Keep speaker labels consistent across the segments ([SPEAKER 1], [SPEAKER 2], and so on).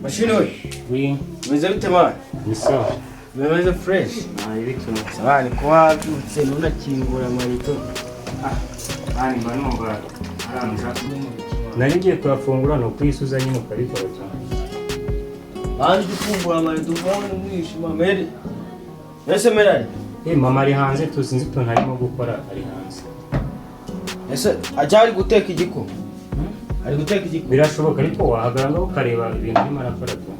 [SPEAKER 1] Mashini we.
[SPEAKER 2] Oui.
[SPEAKER 1] Bimeze bite man?
[SPEAKER 2] Ni sawa.
[SPEAKER 1] Bimeze fresh. Sawa, ni ko wabyutse ntunakingura amarido.
[SPEAKER 2] Ah, mani mba numva ari ahantu ushaka. Nari ngiye kuyafungura ni ukuyisuza nyine ukabikora cyane.
[SPEAKER 1] Banze ufungura amarido ubona umwijima mere. Ese merari?
[SPEAKER 2] Eh, mama ari hanze tu sinzi utuntu arimo gukora ari hanze.
[SPEAKER 1] Ese ajya ari guteka igiko? Ari guteka igiko?
[SPEAKER 2] Birashoboka ariko wahagarara ukareba ibintu arimo arakora tu.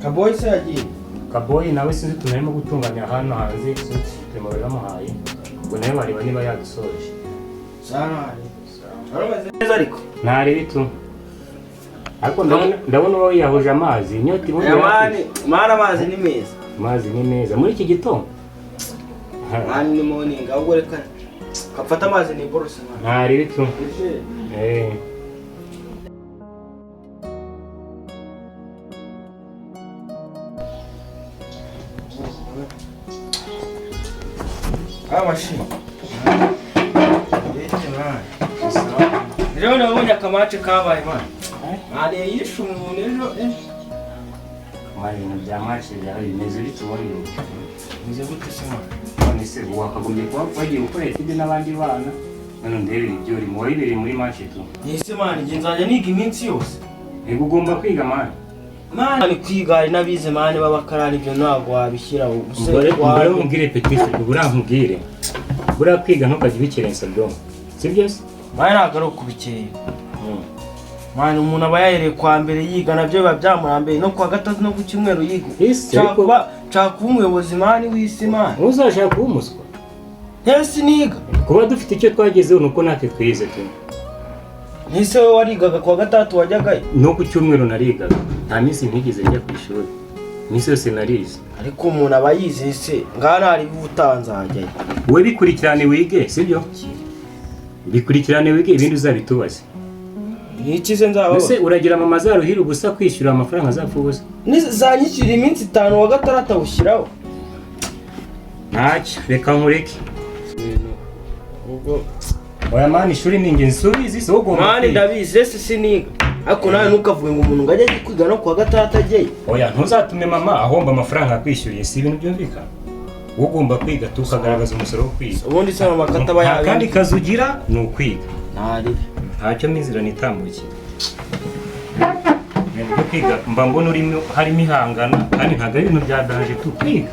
[SPEAKER 1] Kaboyi se yagiye?
[SPEAKER 2] Kaboyi nawe sinzi utuntu arimo gutunganya hano hanze sinzi uturimo bari bamuhaye. Ubwo nawe wareba niba yadusoje.
[SPEAKER 1] Sawa. Waramaze neza ariko?
[SPEAKER 2] Ntarebe tu. Ariko ndabona uba wiyahuje amazi inyota ibundi.
[SPEAKER 1] Mani amazi ni meza.
[SPEAKER 2] Amazi ni meza muri iki gitondo.
[SPEAKER 1] Mani ni morning ahubwo reka kafata amazi ni borose mani.
[SPEAKER 2] Ntarebe tu. Eh.
[SPEAKER 1] Ah mashini. Rero nabonye akamace kabaye mani. Mani yishe umuntu ejo.
[SPEAKER 2] Mani ibintu bya mace byawe bimeze bite ubundi?
[SPEAKER 1] Bimeze gute se mani?
[SPEAKER 2] None se wakagombye kuba wagiye gukora etide n'abandi bana none ndebere ibyo urimo wabibereye muri mace tu.
[SPEAKER 1] Ese mani njye nzajya niga iminsi yose.
[SPEAKER 2] Yego ugomba kwiga mani.
[SPEAKER 1] Mani kwiga hari n'abize mani b'abakarani ibyo ntabwo wabishyira.
[SPEAKER 2] Mbare nkubwire petit frere buriya nkubwire. Buriya kwiga ntukajye ubikerensa bro. Sibyo se?
[SPEAKER 1] Mani ntabwo ari ukubikera. Mani umuntu aba yahereye kwa mbere yiga nabyo biba byamurambiye no kuwa gatatu no ku cyumweru yiga. Nshaka kuba umuyobozi mani w'isi mani.
[SPEAKER 2] Uzashaka kuba umuswa?
[SPEAKER 1] Ese niga.
[SPEAKER 2] Kuba dufite icyo twagezeho nuko natwe twize tu.
[SPEAKER 1] Nise wowe warigaga kuwa gatatu wajyagayo?
[SPEAKER 2] No ku cyumweru narigaga. Nta minsi ntigeze njya ku ishuri. Iminsi yose narize.
[SPEAKER 1] Ariko umuntu aba yize se ngaha ntari utanzajyayo.
[SPEAKER 2] Wowe bikurikirane wige, sibyo? Bikurikirane wige ibindi uzabitubaze.
[SPEAKER 1] Niki se nzaba?
[SPEAKER 2] Ese uragira mama azaruhira ubusa kwishyura amafaranga azapfa ubusa?
[SPEAKER 1] Zanyishyura iminsi 5 wa gatandatu awushyiraho.
[SPEAKER 2] Ntacyo, reka nkureke.
[SPEAKER 1] Ubwo
[SPEAKER 2] oya mani ishuri ni ingenzi subizi so ugomba.
[SPEAKER 1] Mani ndabizi ese siniga. Ariko nawe ntukavuge ngo umuntu ngo ajye kwiga no kuwa gatandatu ajyeyo.
[SPEAKER 2] Oya ntuzatume mama ahomba amafaranga akwishyuriye si ibintu byumvikana. Ugomba kwiga tukagaragaza umusoro wo kwiga.
[SPEAKER 1] Ubundi se mama kataba yawe.
[SPEAKER 2] Kandi kazi ugira ni ukwiga.
[SPEAKER 1] Ntari.
[SPEAKER 2] Ntacyo mizira nitambukira. Ibintu kwiga mba mbona urimo harimo ihangana kandi ntabwo ari ibintu bya danger tu kwiga.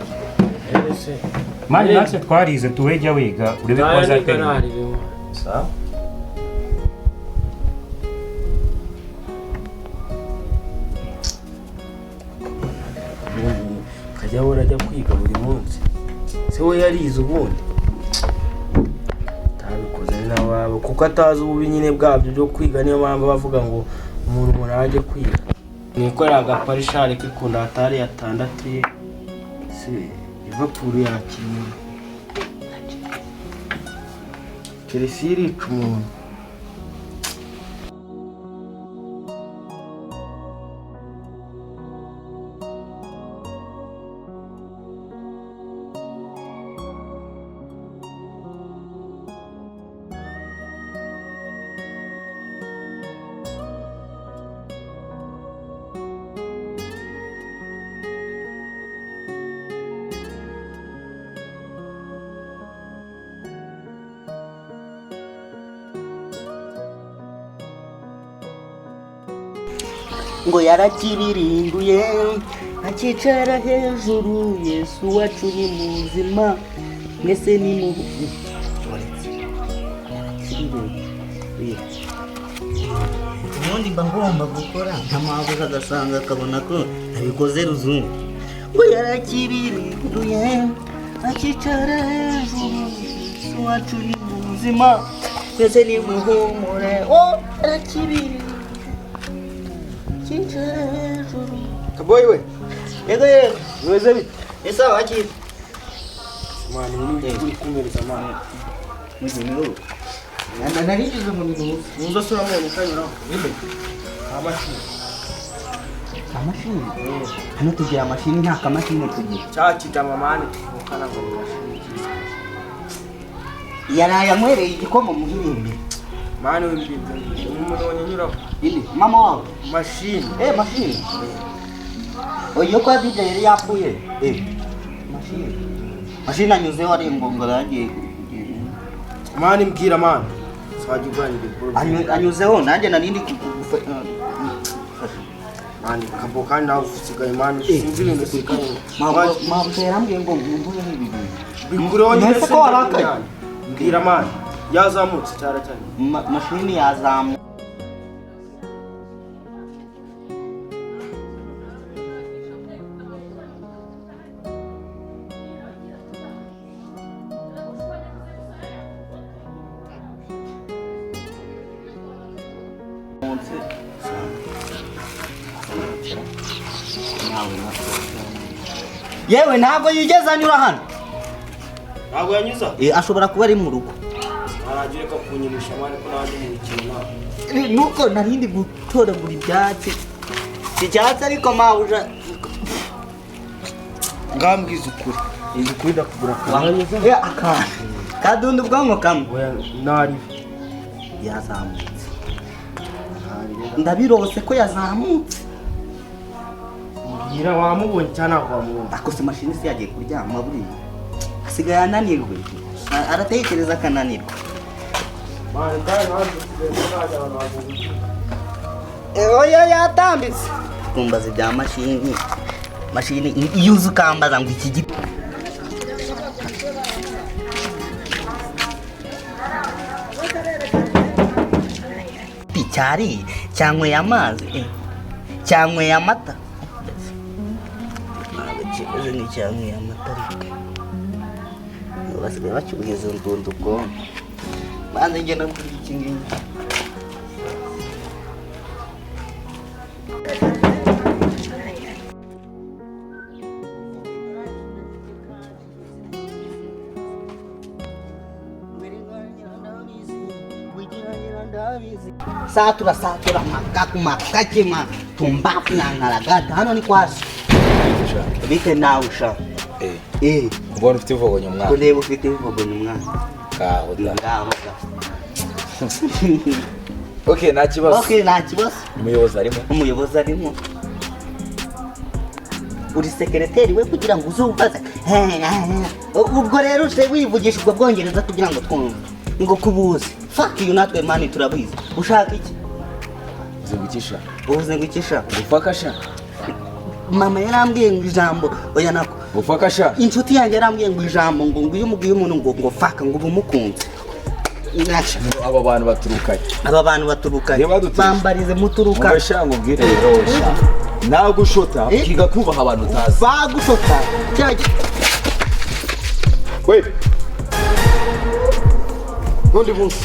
[SPEAKER 2] Mani natwe twarize tuwejya wiga urebe ko wazatera. Sawa.
[SPEAKER 1] Kajya ahora ajya kwiga buri munsi. Se we yarize ubundi. Atabikoze n'ababo kuko atazi ububi nyine bwabyo byo kwiga niyo mpamvu bavuga ngo umuntu murajye kwiga. Nikorera agaparishari kikunda atari atandatu ye. Se Liverpool yakina. Chelsea irica umuntu.
[SPEAKER 3] Ngo yarakibirinduye akicara hejuru Yesu wacu ni muzima mwese ni mu ubundi mba ngomba gukora ntamabuza agasanga akabona ko nabikoze ruzungu. Ngo yarakibirinduye akicara hejuru Yesu wacu ni muzima mwese ni muhumure. Oh yarakibirinduye.
[SPEAKER 1] Kaboyi we.
[SPEAKER 3] Yego yego.
[SPEAKER 1] Bimeze bite?
[SPEAKER 3] Ese wakiri.
[SPEAKER 1] Mani uri kumereza mani.
[SPEAKER 3] Muzimiro. Nanda narigize mu bintu.
[SPEAKER 1] Muzo sura mu kanyura. Kamashini.
[SPEAKER 3] Kamashini. Hano tugira amashini nta kamashini tugira.
[SPEAKER 1] Cyaci mama ni tuvukana ngo ni mashini.
[SPEAKER 3] Yaraye anywereye igikoma mu hirembe.
[SPEAKER 1] Mani w'imbibyo. Umuntu wanyura.
[SPEAKER 3] Ini mama wawe.
[SPEAKER 1] Mashini.
[SPEAKER 3] Eh mashini. Oyo kwa DJ yari yapfuye. Mashini. Mashini anyuzeho ari ngo yagiye.
[SPEAKER 1] Mani mbwira mani. Sajya uganira bro.
[SPEAKER 3] Anyuzeho nanjye narindi
[SPEAKER 1] mani kabo kandi nawe usigaye mani sinzi ibintu usigaye.
[SPEAKER 3] Mama yarambwiye ngo ngumbuye ibi bintu.
[SPEAKER 1] Bikureho nyine
[SPEAKER 3] se ko warakaye.
[SPEAKER 1] Mbwira mani yazamutse cyara cyane.
[SPEAKER 3] Mashini yazamutse. Yewe ntabwo yigeze anyura hano.
[SPEAKER 1] Ntabwo yanyuza?
[SPEAKER 3] Ashobora kuba ari mu rugo.
[SPEAKER 1] Aragiye ko kunyinisha mani ko nandi mu mikino nawe.
[SPEAKER 3] Nuko narindi gutoragura ibyatsi. Icyatsi ariko mabuja
[SPEAKER 1] ngambwiza ukuri. Izi kuri ndakugura akantu.
[SPEAKER 3] Akantu. Kadunda ubwonko kamwe.
[SPEAKER 1] Oya nari.
[SPEAKER 3] Yazamutse. Ndabirose ko yazamutse.
[SPEAKER 1] Mbwira wamubonye cyangwa ntabwo wamubonye?
[SPEAKER 3] Akose mashini se yagiye kuryama buriya. Asigaye ananirwe. Aratekereza akananirwa.
[SPEAKER 1] Mani kandi hanze
[SPEAKER 3] Oya yatambitse. Kumbaza ibya mashini. Mashini iyo uzi ukambaza ngo iki giti. Cyari cyanyweye amazi. Cyanyweye amata. Kimeze nk'icyanyweye amata ariko. Basigaye bacyuhiza ndunda ubwonko. Banze njye no kuri iki ngiki. Satura satura makaku makakima tumbafu na ngalagata hano ni kwasi. Bite nawe sha.
[SPEAKER 4] Mbona ufite ivogonyo mwana.
[SPEAKER 3] Kureba ufite ivogonyo mwana.
[SPEAKER 4] Ngaho da.
[SPEAKER 3] Ngaho da.
[SPEAKER 4] Okay, nta kibazo.
[SPEAKER 3] Okay, nta kibazo.
[SPEAKER 4] Umuyobozi arimo.
[SPEAKER 3] Umuyobozi arimo. Uri sekreteri we kugira ngo uzubaze. Ubwo rero uje wivugisha ubwo bwongereza kugira ngo twumve. Ngo kubuze. Fuck you natwe mani turabizi. Ushaka iki?
[SPEAKER 4] Uzengukisha.
[SPEAKER 3] Uzengukisha.
[SPEAKER 4] Ufakasha.
[SPEAKER 3] Mama yarambwiye ngo ijambo oya nako.
[SPEAKER 4] Ufakasha.
[SPEAKER 3] Inshuti yanjye yarambwiye ngo ijambo ngo ngo iyo umubwiye umuntu ngo fuck ngo ubumukunze.
[SPEAKER 4] Aba bantu baturukanye.
[SPEAKER 3] Aba bantu baturukanye. Bambarize muturuka.
[SPEAKER 4] Ngo ngo ubwire rero sha. Nagushota ukiga kubaha abantu utazi.
[SPEAKER 3] Bagushota.
[SPEAKER 4] We.
[SPEAKER 5] Nundi munsi.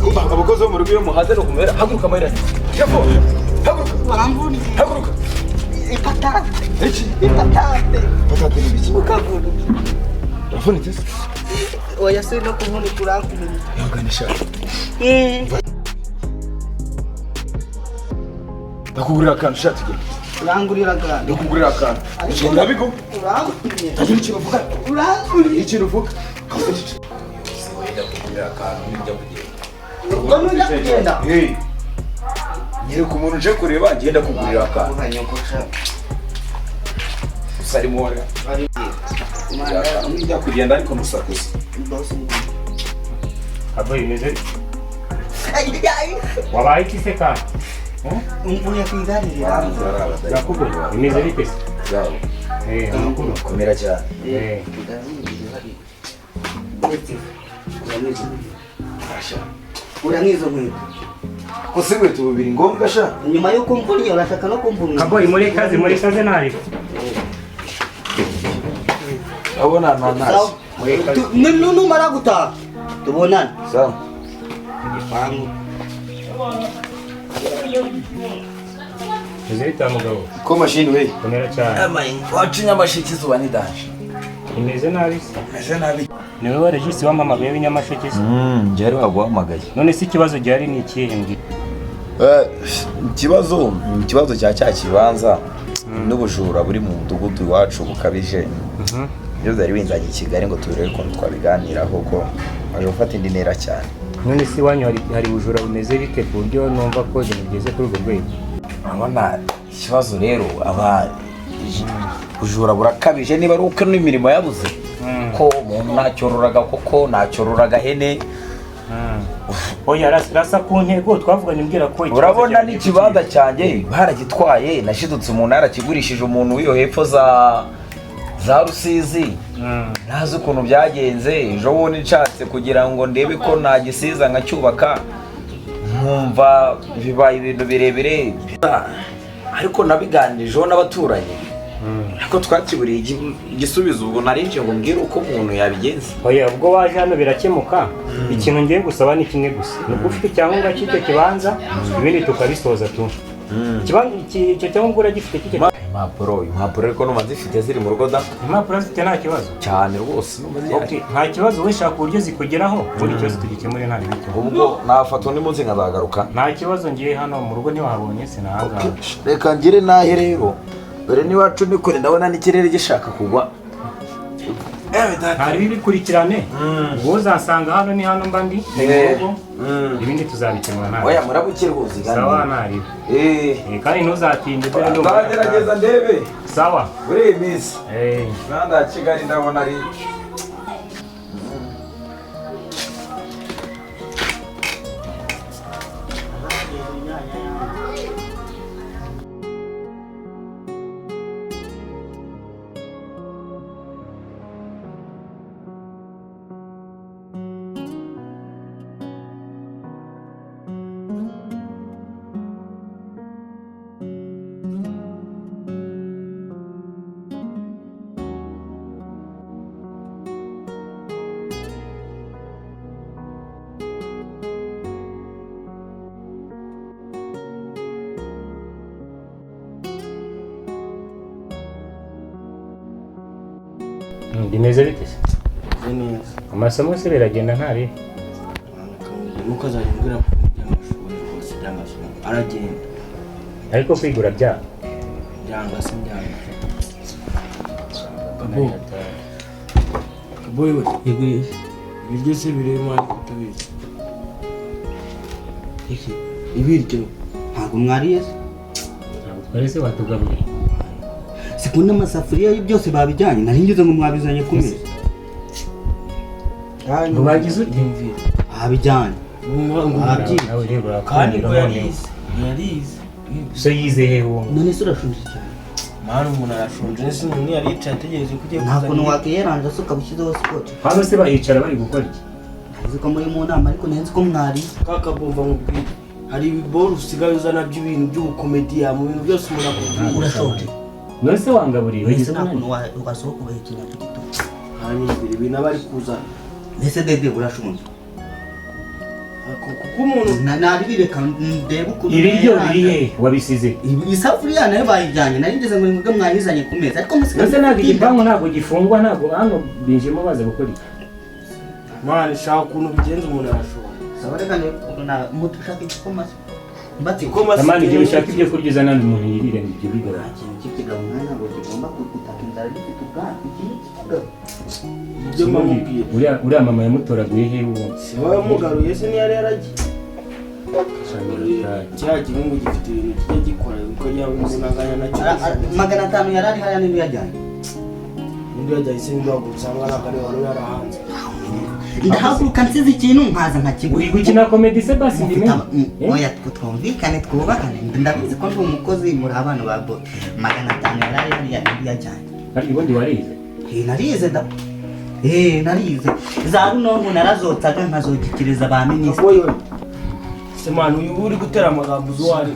[SPEAKER 5] Umva abakozi bo mu rugo iyo muhaze no kumera haguruka mahera. Shefu. Haguruka.
[SPEAKER 3] Barambuni.
[SPEAKER 5] Haguruka.
[SPEAKER 3] Ipatate.
[SPEAKER 5] Iki?
[SPEAKER 3] Ipatate.
[SPEAKER 5] Patate ni biki?
[SPEAKER 3] Ukaguru.
[SPEAKER 5] Urafunitse se?
[SPEAKER 3] Oya se no kuvunika urankumenya.
[SPEAKER 5] Ihangane sha. Ndakugurira akantu sha tugende.
[SPEAKER 3] Urangurira akantu.
[SPEAKER 5] Ndakugurira akantu. Ndabigo.
[SPEAKER 3] Urangurira.
[SPEAKER 5] Tagira ikintu uvuga.
[SPEAKER 3] Urangurira.
[SPEAKER 5] Ikintu uvuga.
[SPEAKER 4] Ndakugurira akantu nijya kugenda.
[SPEAKER 3] Ubwo nujya kugenda?
[SPEAKER 4] Nyereka umuntu uje kureba ngenda kugurira akantu. Gusa arimo nijya kugenda ariko ntusakuze.
[SPEAKER 2] Abo bimeze wabaye iki se kandi?
[SPEAKER 3] Mvuye ku igare riranze.
[SPEAKER 2] Yakubu bimeze bite se? Amakuru.
[SPEAKER 4] Komera cyane.
[SPEAKER 3] Urangiza nkweto.
[SPEAKER 4] Kose inkweto bubiri ngombwa sha.
[SPEAKER 3] Nyuma yo kumvura urashaka no kumvura.
[SPEAKER 2] Kaboyi muri kazi nabi.
[SPEAKER 4] Abona nta.
[SPEAKER 3] Numara gutaha tubonane.
[SPEAKER 4] Sawa.
[SPEAKER 3] Igipangu.
[SPEAKER 2] Muzirita mugabo.
[SPEAKER 4] Ko mashini we.
[SPEAKER 2] Komera cyane.
[SPEAKER 4] Wacu Nyamasheke izuba ni danger.
[SPEAKER 2] Imeze nabi se.
[SPEAKER 4] Imeze nabi.
[SPEAKER 2] Niwe wa regisi wamamagaye w'Inyamasheke se?
[SPEAKER 4] Njye ari waguhamagaye.
[SPEAKER 2] None se ikibazo gihari ni ikihe mbwira?
[SPEAKER 4] Ikibazo cya kibanza n'ubujura buri mu mudugudu iwacu bukabije. Ibyo byari binzanye i Kigali ngo turebe ukuntu twabiganiraho ko baje gufata indi ntera cyane.
[SPEAKER 2] None se iwanyu hari ubujura bumeze bite ku buryo numva ko ibintu bigeze kuri urwo rwego?
[SPEAKER 4] Urabona Ikibazo rero, aba ubujura burakabije, niba ari uko n'imirimo yabuze, ko umuntu ntacyorororaga, koko ntacyorororaga hene.
[SPEAKER 2] Oya, rasa ku ntego twavuganye, umbwira ko ikibazo
[SPEAKER 4] Urabona
[SPEAKER 2] cyawe
[SPEAKER 4] n'ikibanza cyanjye baragitwaye, nashidutse umuntu yarakigurishije, umuntu w'iyo hepfo za Rusizi. Ntazi ukuntu byagenze. Ejo bundi nshatse kugira ngo ndebe ko nagisiza nkacyubaka, nkumva bibaye ibintu birebire, ariko nabiganirijeho n'abaturanyi, ariko twakiburiye igisubizo. Ubwo narinje ngo mbwire uko umuntu yabigenza.
[SPEAKER 2] Oya, ubwo waje hano birakemuka. Ikintu ngiye gusaba ni kimwe gusa, ni uko ufite icyangombwa cy'icyo kibanza, ibindi tukabisoza tu. Icyo cyangombwa uragifite cy'icyo?
[SPEAKER 4] Impapuro ariko numva zifite, ziri mu rugo da.
[SPEAKER 2] Impapuro zifite, nta kibazo.
[SPEAKER 4] Cyane rwose, numva zihari.
[SPEAKER 2] Okay, nta kibazo, we shaka uburyo zikugeraho, ubundi ikibazo tugikemure, nta bicyo.
[SPEAKER 4] Ubwo nafata undi munsi nkazagaruka.
[SPEAKER 2] Nta kibazo, ngiye hano mu rugo ntiwahabonye, sinahangaha.
[SPEAKER 4] Reka ngire nahe rero, dore n'iwacu ni kure, ndabona n'ikirere gishaka kugwa. Ewe data.
[SPEAKER 2] Ntari bibikurikirane, ubwo uzasanga hano ni hano mba ndi, ni mu rugo. Ibindi tuzabikemura, nta
[SPEAKER 4] Oya, murabuke rwose.
[SPEAKER 2] Sawa, ntari kandi ntuzatinde, dore ndumva.
[SPEAKER 4] Nzagerageza ndebe.
[SPEAKER 2] Sawa.
[SPEAKER 4] Muri iyi minsi imihanda ya Kigali ndabona ari
[SPEAKER 2] Bimeze bite se?
[SPEAKER 1] Meze neza.
[SPEAKER 2] Amasomo se biragenda ntari?
[SPEAKER 1] Ntukazajya umbwira ko by'amashuri rwose, by'amasomo aragenda.
[SPEAKER 2] Ariko kwigura byaba
[SPEAKER 1] Byanga se byanga. Kabo kaboyi we.
[SPEAKER 3] Yego.
[SPEAKER 1] Ibiryo se birimo, ariko utabizi?
[SPEAKER 3] Iki?
[SPEAKER 1] Ibiryo.
[SPEAKER 3] Ntabwo mwariye se?
[SPEAKER 2] Ntabwo twari se, watugaburiye?
[SPEAKER 3] Sikunda amasafuriya ye byose babijyanye, nari ngize ngo mwabizanye ku meza.
[SPEAKER 2] Ngo bagize ute?
[SPEAKER 3] Babijyanye.
[SPEAKER 1] Ngo
[SPEAKER 3] Babyize.
[SPEAKER 2] Nawe rero
[SPEAKER 1] kandi
[SPEAKER 2] urakundira
[SPEAKER 1] ngo
[SPEAKER 2] noneho.
[SPEAKER 1] yarize, yarize.
[SPEAKER 2] So yize he uwo?
[SPEAKER 3] None se urashonje cyane?
[SPEAKER 1] Mwana, umuntu arashonje, ese umuntu yari yicaye ategereje ko ugiye
[SPEAKER 3] Nta kuntu
[SPEAKER 1] kuzana.
[SPEAKER 3] wakiyeranja se ukaba ushyizeho scotch?
[SPEAKER 2] Hano se bahicara bari gukora iki?
[SPEAKER 3] Nzi ko muri mu nama, ariko nzi ko mwariye.
[SPEAKER 1] Kakabumva nkubwire, hari ibiboro usigaye uzana by'ibintu by'ubukomediya mu bintu byose umuntu akubwira.
[SPEAKER 3] Urashonje?
[SPEAKER 2] None se wangaburiye?
[SPEAKER 3] Mbese
[SPEAKER 2] Wagize
[SPEAKER 3] nta kuntu
[SPEAKER 2] umwanya?
[SPEAKER 3] Wasohoka ugahekenya ku gitugu?
[SPEAKER 1] Hanyuma ibintu aba ari kuzana.
[SPEAKER 3] Mbese dede, urashonje?
[SPEAKER 1] Kuko umuntu
[SPEAKER 3] Nabireka ndebe ukuntu
[SPEAKER 2] Ibiryo
[SPEAKER 3] nayeranja.
[SPEAKER 2] biri he wabisize?
[SPEAKER 3] Isafuriya nayo bayijyanye, nari ngeze ngo mwebwe mwayizanye ku meza, ariko musigaye
[SPEAKER 2] None se ntabwo
[SPEAKER 3] mutinda.
[SPEAKER 2] igipangu ntabwo gifungwa? Ntabwo hano binjiyemo baza gukora iki?
[SPEAKER 1] Mwana, shaka ukuntu bigenza, umuntu arashonje.
[SPEAKER 3] Sawa, reka ndebe ukuntu mutu ushaka igikoma se? Mbatse.
[SPEAKER 1] Igikoma se?
[SPEAKER 2] Amani, igihe ushaka ibyo kurya uzana, umuntu yirire ibyo bigora.
[SPEAKER 3] Nta kintu cy'ikigabo mwana ntabwo kigomba gutaka inzara gifite ubwanwa, iki ni ikigabo.
[SPEAKER 1] Ibyo mbamubwira.
[SPEAKER 2] Uriya mama yamutoraguye he uwo?
[SPEAKER 1] Si wowe wamugaruye se? Ntiyari yaragiye? Kiriya gihungu gifite ibintu kijya gikora uko yaba umuntu angana nacyo.
[SPEAKER 3] 500 yari ari hariya niba uyajyanye.
[SPEAKER 1] Undi yajya ahise ntibaguruka cyangwa ntabwo ari wari yarahanze.
[SPEAKER 3] Ndahaguruka nsize ikintu nkaza nkakigura.
[SPEAKER 2] Uri gukina comedy se basi?
[SPEAKER 3] Mufite
[SPEAKER 2] Ndimenye.
[SPEAKER 3] Oya, twumvikane, twubahane, ndabizi ko ndi umukozi, muri abana ba bo. 500 yari ari hariya niba uyajyanye.
[SPEAKER 2] Ariko ubundi warize?
[SPEAKER 3] Narize da. Narize za runonko, narazotsaga nkazogikiriza ba minisitiri.
[SPEAKER 1] Wowe se mwana, uyu uri gutera amagambo uzi uwo ari?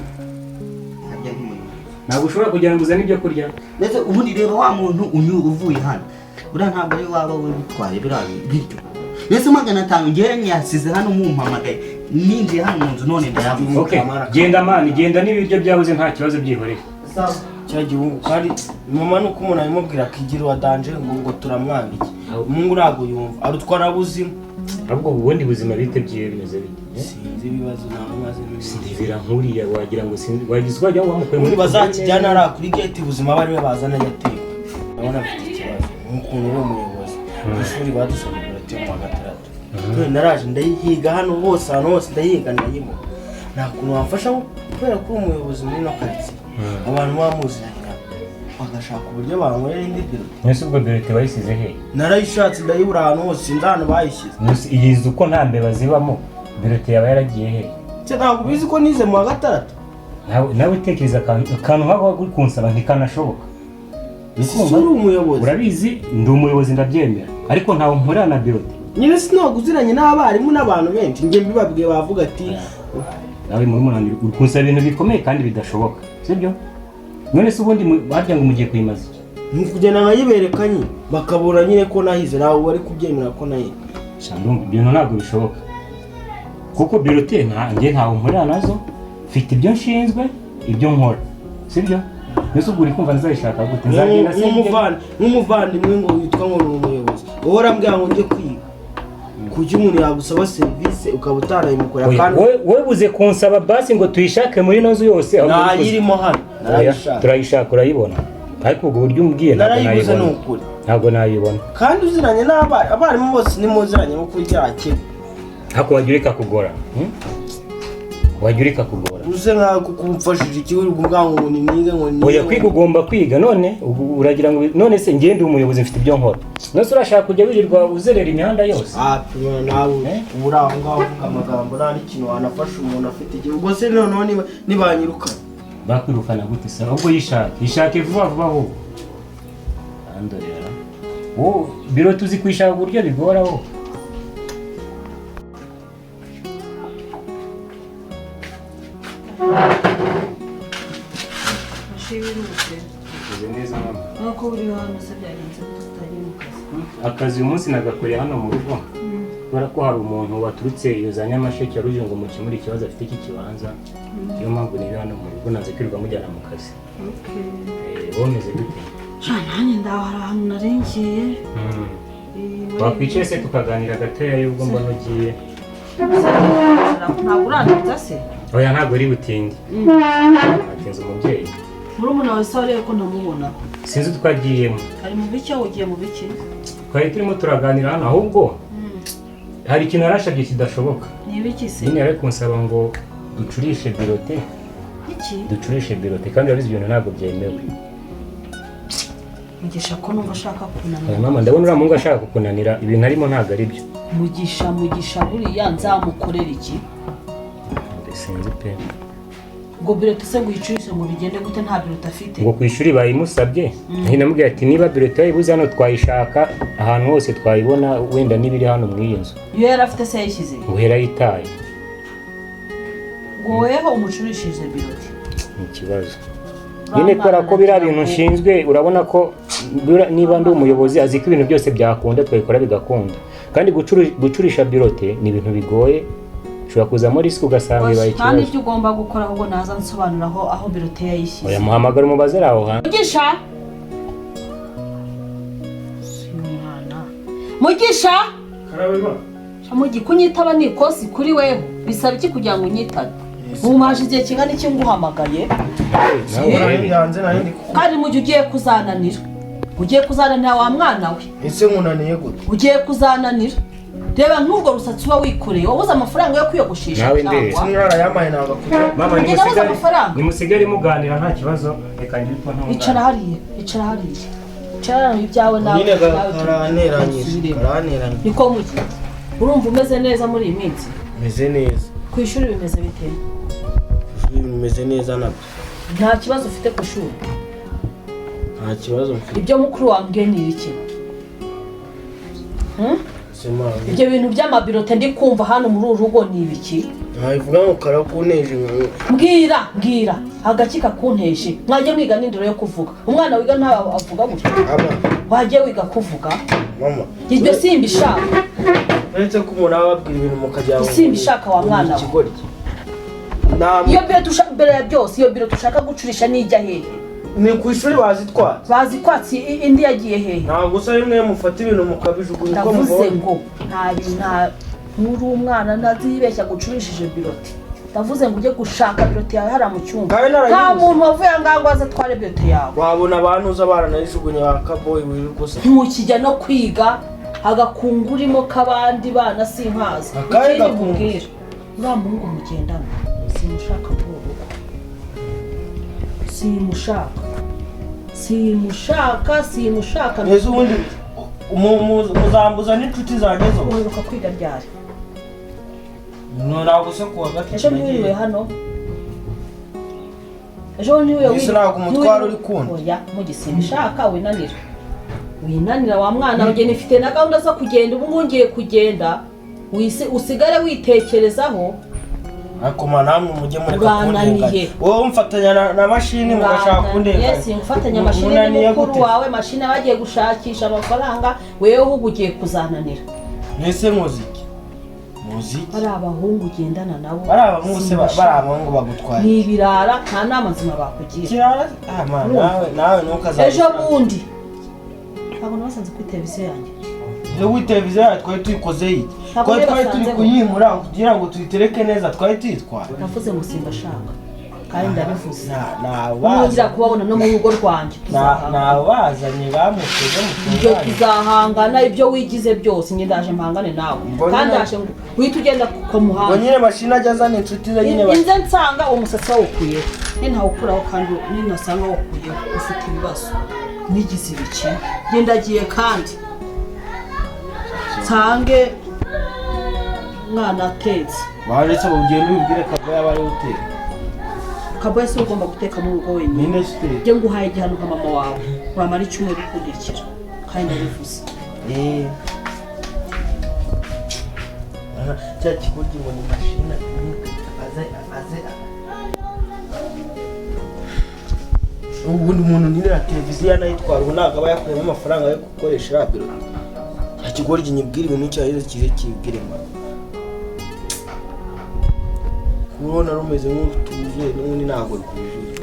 [SPEAKER 3] Nabyo nk'umuyobozi.
[SPEAKER 2] Ntabwo ushobora kugira ngo uzane ibyo kurya?
[SPEAKER 3] Ndetse ubundi reba wa muntu uvuye hano, buriya ntabwo ari waba witwaye biriya biryo. Ndetse 500 ngewe nyasize hano, mumpamagaye ninjiye hano mu nzu, none ndayabuze.
[SPEAKER 2] Okay, genda mani, genda n'ibiryo byabuze, nta kibazo, byihorere.
[SPEAKER 1] Cya gihungu kandi mama, nuko umuntu abimubwira akigira uwa danje, ngo turamwanga iki, umuhungu ntabwo yumva arutwara buzima.
[SPEAKER 2] Ahubwo ubundi buzima bite byiwe, bimeze bite?
[SPEAKER 1] Sinzi ibibazo ntabwo maze iminsi.
[SPEAKER 2] Ndebera nkuriya, wagira ngo sinzi, wagize wagira ngo wamukuye
[SPEAKER 1] Ubundi bazakijyana hariya kuri gate, ubuzima bari we bazana ajya ateka, ndabona afite ikibazo nk'ukuntu uri umuyobozi ku ishuri, badusabye bulletin mu wa gatandatu, none naraje ndayihiga hano hose, ahantu hose ndayihiga ndayibona. Nta kuntu wamfasha kubera ko uri umuyobozi muri ino karitsiye? Abantu bamuziranye bagashaka uburyo banywera indi birote.
[SPEAKER 2] Mwese ubwo birote wayisize he?
[SPEAKER 1] Narayishatse ndayibura ahantu hose, sinzi ahantu bayishyize.
[SPEAKER 2] Mwese iyi nzu ko nta mbeba zibamo, birote yaba yaragiye he?
[SPEAKER 1] Se ntabwo ubizi ko nize mu wa gatandatu?
[SPEAKER 2] Nawe utekereza akantu nk'ako uri kunsaba ntikanashoboka.
[SPEAKER 1] Si uri umuyobozi?
[SPEAKER 2] Urabizi ndi umuyobozi ndabyemera, ariko ntawe nkorera na birote.
[SPEAKER 1] Nyine sinaguziranye n'abarimu n'abantu benshi, njye mbibabwiye bavuga ati
[SPEAKER 2] nawe muri munaniro uri kunsaba ibintu bikomeye kandi bidashoboka, sibyo? None se ubundi barya ngo mugiye kuyimaza iki?
[SPEAKER 1] Ni ukugenda nkayibereka nyine bakabura nyine ko nahize, ntabwo bari kubyemera ko nahize.
[SPEAKER 2] Ndumva ibintu ntabwo bishoboka kuko birote njye ntawe nkorera nazo, mfite ibyo nshinzwe ibyo nkora, sibyo? Mbese ubwo uri kumva nzayishaka gute? Nzagenda se
[SPEAKER 1] nk'umuvandimwe ngo witwa ngo ni umuyobozi uhora ambwira ngo njye kwiga, kuki umuntu yagusaba serivisi ukaba utarayimukorera? Kandi
[SPEAKER 2] wowe buze kunsaba basi ngo tuyishake muri ino nzu yose,
[SPEAKER 1] nayirimo hano narayishaka.
[SPEAKER 2] Turayishaka urayibona, ariko ubwo buryo umbwiye ntabwo nayibona, ntabwo nayibona.
[SPEAKER 1] Kandi uziranye n'abarimu, abarimu bose nimuziranye nko kuri cya kigo.
[SPEAKER 2] Ariko wajya ureka kugora, wajya ureka kugora.
[SPEAKER 1] Uze nkaho kukumfashije iki uri kuvuga ngo ni nige ngo ni.
[SPEAKER 2] Oya kwiga ugomba kwiga, none uragira ngo none se njye ndi umuyobozi mfite ibyo nkora. None se urashaka kujya wirirwa uzerera imihanda yose?
[SPEAKER 1] Ah nawe uri aho ngaho uvuga amagambo nta n'ikintu wanafasha umuntu afite igihe. Ubwo se noneho nibanyirukana
[SPEAKER 2] bakwirukana gute se? Ahubwo yishake vuba vuba ahubwo. Andorera wowe biro tuzi kwishaka uburyo bigora wowe. Akazi uyu munsi nagakoreye hano mu rugo kubera ko hari umuntu waturutse iyo za Nyamasheke yaruje ngo mukemure ikibazo afite cy'ikibanza, niyo mpamvu niri hano mu rugo naze kwirirwa mujyana mu kazi. Wowe umeze gute?
[SPEAKER 6] Nanjye ndaho hari ahantu narengeye.
[SPEAKER 2] Wakwicaye se tukaganira gatoya y'ubwo mbona ugiye?
[SPEAKER 6] Ntabwo uranditse se?
[SPEAKER 2] Oya ntabwo uri butinde. Natinze umubyeyi.
[SPEAKER 6] Murumuna wawe se warebe ko ntamubona?
[SPEAKER 2] Sinzi twagiyemo.
[SPEAKER 6] Ari mu biki aho ugiye mu biki?
[SPEAKER 2] Twari turimo turaganira hano ahubwo hari ikintu arashabye kidashoboka.
[SPEAKER 6] Ni ibiki se?
[SPEAKER 2] Nyine yari kunsaba ngo ducurishe birote.
[SPEAKER 6] Iki?
[SPEAKER 2] Ducurishe birote kandi urabizi ibintu ntabwo byemewe.
[SPEAKER 6] Mugisha ko numva ashaka kunanira.
[SPEAKER 2] Mama ndabona uriya muhungu ashaka kukunanira ibintu arimo ntabwo ari byo.
[SPEAKER 6] Mugisha buriya nzamukorera iki?
[SPEAKER 2] Sinzi pe.
[SPEAKER 6] Ngo birote se ngo uyicurishe ngo bigende gute nta birote afite?
[SPEAKER 2] Ngo ku ishuri bayimusabye, namubwiye ati niba birote yayibuze hano twayishaka ahantu hose twayibona wenda n'ibiri hano mu iyi nzu.
[SPEAKER 6] Iyo yari afite se yayishyize?
[SPEAKER 2] Ngo yarayitaye.
[SPEAKER 6] Ngo weho umucurishije birote?
[SPEAKER 2] Ni ikibazo. Nyine kubera ko biriya bintu nshinzwe urabona ko niba ndi umuyobozi azi ko ibintu byose byakunda twabikora bigakunda. Kandi gucurisha birote ni ibintu bigoye. Ushobora kuzamo risk ugasanga ibaye ikibazo.
[SPEAKER 6] Kandi ibyo ugomba gukora ahubwo naza nsobanura aho birote yayishyize.
[SPEAKER 2] Oya muhamagara umubaze aho hantu.
[SPEAKER 6] Mugisha! Si umwana. Mugisha!
[SPEAKER 1] Karabeba.
[SPEAKER 6] Mugi kunyitaba ni ikosi kuri wewe. Bisaba iki kugira ngo unyitabe? Umaje igihe kingana iki nguhamagaye? Kandi mugi ugiye kuzananira. Ugiye kuzananira wa mwana we.
[SPEAKER 1] Ese nkunaniye gute?
[SPEAKER 6] Ugiye kuzananira. Reba nk'urwo rusatsi uba wikoreye wabuze amafaranga yo kwiyogoshesha
[SPEAKER 2] cyangwa
[SPEAKER 1] yamaye ntabwo akujya.
[SPEAKER 2] Mama nimusigare muganira nta kibazo reka ngire uko ntungana.
[SPEAKER 6] Icara hariya, icara hariya. Icara hariya ibyawe nawe.
[SPEAKER 1] Nyine karaneranyije, karaneranye.
[SPEAKER 6] Niko mugi. Urumva umeze neza muri iyi minsi?
[SPEAKER 1] Meze neza.
[SPEAKER 6] Ku ishuri bimeze bite?
[SPEAKER 1] Ku ishuri bimeze neza nabyo.
[SPEAKER 6] Nta kibazo ufite ku ishuri?
[SPEAKER 1] Nta kibazo mfite.
[SPEAKER 6] Ibyo mukuru wambwiye ni ibiki? Ibyo bintu by'amabirote ndi kumva hano muri uru rugo ni ibiki?
[SPEAKER 1] Nabivuga ngo karakunteje.
[SPEAKER 6] Mbwira, mbwira. Agakika kunteje. Mwajye mwiga n'indoro yo kuvuga. Umwana wiga ntawe avuga gutyo. Wajye wiga kuvuga.
[SPEAKER 1] Mama.
[SPEAKER 6] Ibyo simbishaka.
[SPEAKER 1] Uretse ko umuntu aba ababwira ibintu mukajya ngo
[SPEAKER 6] simbishaka wa mwana we. Iyo birote ushaka mbere ya byose, iyo birote ushaka gucurisha nijya hehe?
[SPEAKER 1] Ni ku ishuri bazitwatse.
[SPEAKER 6] Bazikwatse indi yagiye hehe?
[SPEAKER 1] Ntabwo usa rimwe mufata ibintu mukabijugunya uko mubonye.
[SPEAKER 6] Ndavuze ngo nta nkuru umwana ntazibeshya gucurishije birote. Ndavuze ngo ujye gushaka birote yawe hara mu cyumba. Nta muntu wavuye ngaho ngo aze atware birote yawe.
[SPEAKER 1] Wabona abantu uza baranayijugunya ba kaboyi wirirwa.
[SPEAKER 6] Ntukijya no kwiga agakungurimo k'abandi bana sinkaza. Ikindi nkubwira, uriya muhungu mugendana simushaka muri uru rugo. Simushaka, simushaka, simushaka.
[SPEAKER 1] Mbese ubundi muzambuza n'inshuti zanjye zo.
[SPEAKER 6] Uheruka kwiga ryari?
[SPEAKER 1] Ntabwo se kuwa gatatu
[SPEAKER 6] Ejo ntiwiriwe hano? Ejo ntiwiriwe?
[SPEAKER 1] Ese ntabwo umutwaro uri kundi?
[SPEAKER 6] Oya, mugisimushaka, winanira, winanira wa mwana we. Nifite na gahunda zo kugenda, ubu ngubu ngiye kugenda, usigare witekerezaho.
[SPEAKER 1] Ariko ma namwe mujye mureka
[SPEAKER 6] Urananiye.
[SPEAKER 1] kundenganya. Wowe umfatanya na mashini mugashaka kundenganya.
[SPEAKER 6] Yes, ngufatanya mashini ni
[SPEAKER 1] Munaniye
[SPEAKER 6] mukuru
[SPEAKER 1] gute?
[SPEAKER 6] wawe. Mashini bagiye gushakisha amafaranga, wewe ahubwo ugiye kuzananira.
[SPEAKER 1] Mbese muziki muziki?
[SPEAKER 6] Bari abahungu ugendana nabo.
[SPEAKER 1] Bari abahungu se
[SPEAKER 6] Simbashaka.
[SPEAKER 1] bari abahungu bagutwaye.
[SPEAKER 6] Ni ibirara, nta nama nzima bakugira.
[SPEAKER 1] Kirara ah man, nawe ntukazabe.
[SPEAKER 6] Ejo bundi ntabwo nabasanze kuri televiziyo yanjye.
[SPEAKER 1] Ejo kuri televiziyo yawe twari tuyikoze iki?
[SPEAKER 6] Ntabwo
[SPEAKER 1] Twari turi
[SPEAKER 6] basanzeho.
[SPEAKER 1] kuyimura kugira ngo tuyitereke neza, twari tuyitwaye.
[SPEAKER 6] Navuze ngo simbashaka kandi ndabivuze.
[SPEAKER 1] Nabazanye.
[SPEAKER 6] Nongera kubabona no mu rugo rwanjye, tuzahangana.
[SPEAKER 1] Nabazanye bamuteze
[SPEAKER 6] Ibyo
[SPEAKER 1] mutunganye.
[SPEAKER 6] tuzahangana, ibyo wigize byose, njye ndaje mpangane nawe.
[SPEAKER 1] Mbona-
[SPEAKER 6] Kandi ndaje ngo uhite ugenda ku
[SPEAKER 1] Ngo
[SPEAKER 6] muhanda.
[SPEAKER 1] nyine mashini ajya azana inshuti ze nyine
[SPEAKER 6] Inze nsanga uwo musatsi wawukuyeho, nintawukuraho kandi ninasanga wawukuyeho ufite ibibazo nigize ibiki. Njye ndagiye kandi nsange umwana atetse.
[SPEAKER 1] Baretse ugende ubibwire Kagoya aba ariwe uteka.
[SPEAKER 6] Kaboye si ugomba guteka mu rugo wenyine.
[SPEAKER 1] Ninde se uteka?
[SPEAKER 6] Njye nguhaye igihano nka mama wawe, uramara icyumweru ukundikira, kandi ndabivuze.
[SPEAKER 1] Eh. Aha, cya kigoryi ngo ni mashini aze aze. Ubundi umuntu nirera televiziyo anayitwara, ubu ntabwo aba yakuyemo amafaranga yo gukoresha iriya biro. Cya kigoryi nyibwira ibintu cyahize kize kibwire mama. Kubona rumeze nk'urutuzuye n'ubundi ntabwo rwuzuye.